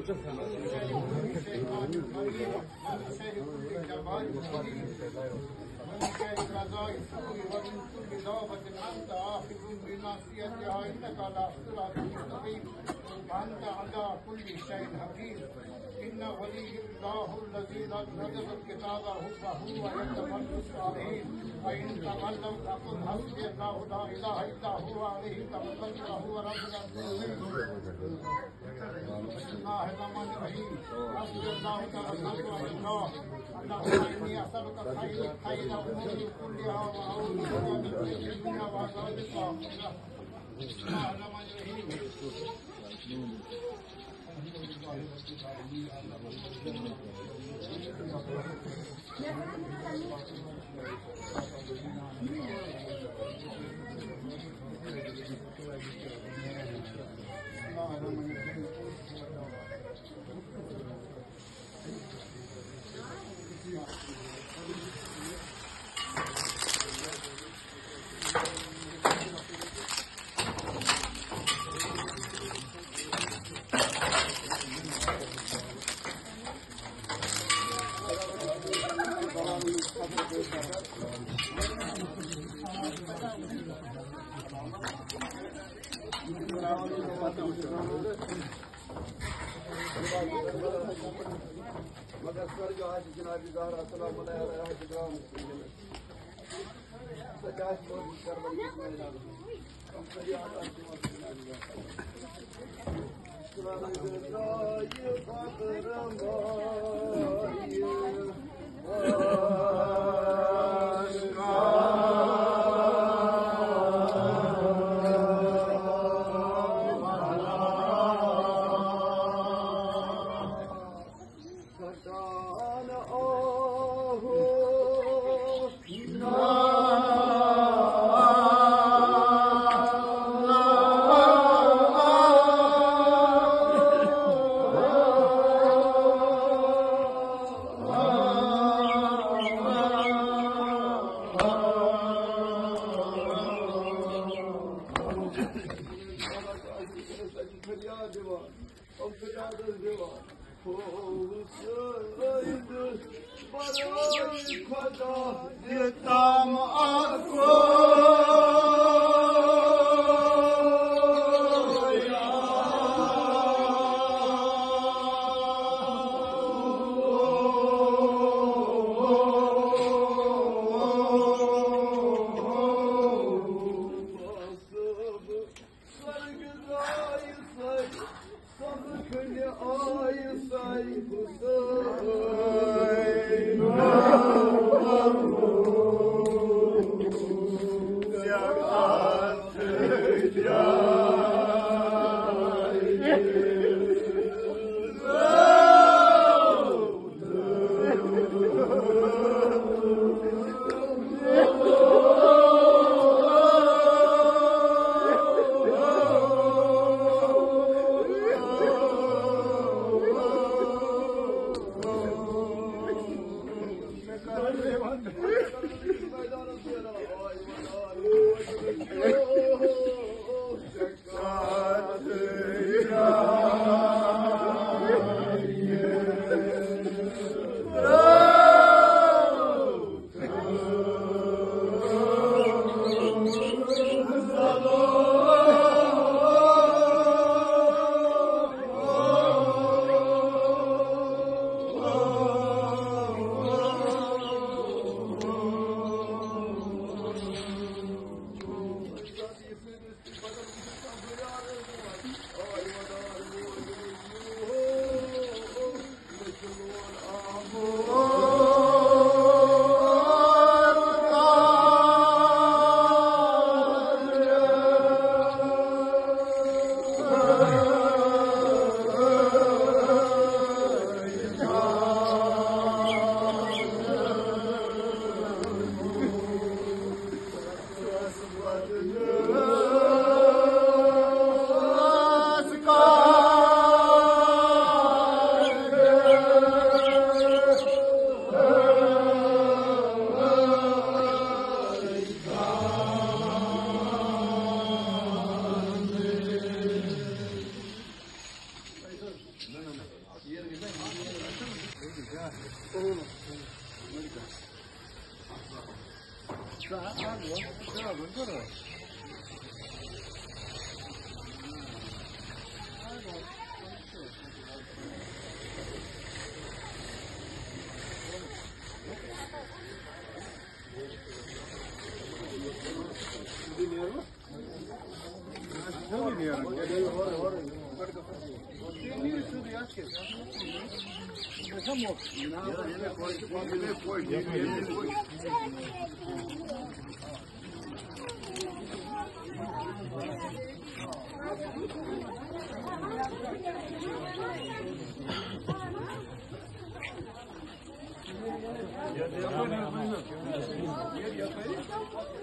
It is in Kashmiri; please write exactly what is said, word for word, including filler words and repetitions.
شيء كل جبار عنيد، من شر كل جبار عنيد، ومن شر الرزاء السوء، ومن كل دابة أنت آخذ بناصيتها، إنك على صراط مستقيم، وأنت على كل شيء حفيظ. إن ولي الله الذي نزل الكتاب فهو يتولى الصالحين، فإن تولوا فقل حسبي الله لا إله إلا هو عليه توكلت وهو رب العرش العظيم. بسم الله الرحمن الرحيم. حسبي الله توكلت على الله. اللهم إني أسألك خير، خير أموري كلها وأعوذ بك من خير الدنيا وعذاب الآخرة. بسم الله الرحمن الرحيم. مگر سرجو آسہِ جناب زہرا سلام اللہ علیہا تہِ درٛامٕژ۔ سۄ تہِ آسہِ وٲژمٕژ کربلہٕ کِس مٲدانس۔ فریاد دِوان، یِم فریادَس دِوان۔ ہو حسین، برٲے خۄدا دِ تام اکھ۔ یَپٲرۍ حظ ؤنِو۔ یَپٲرۍ۔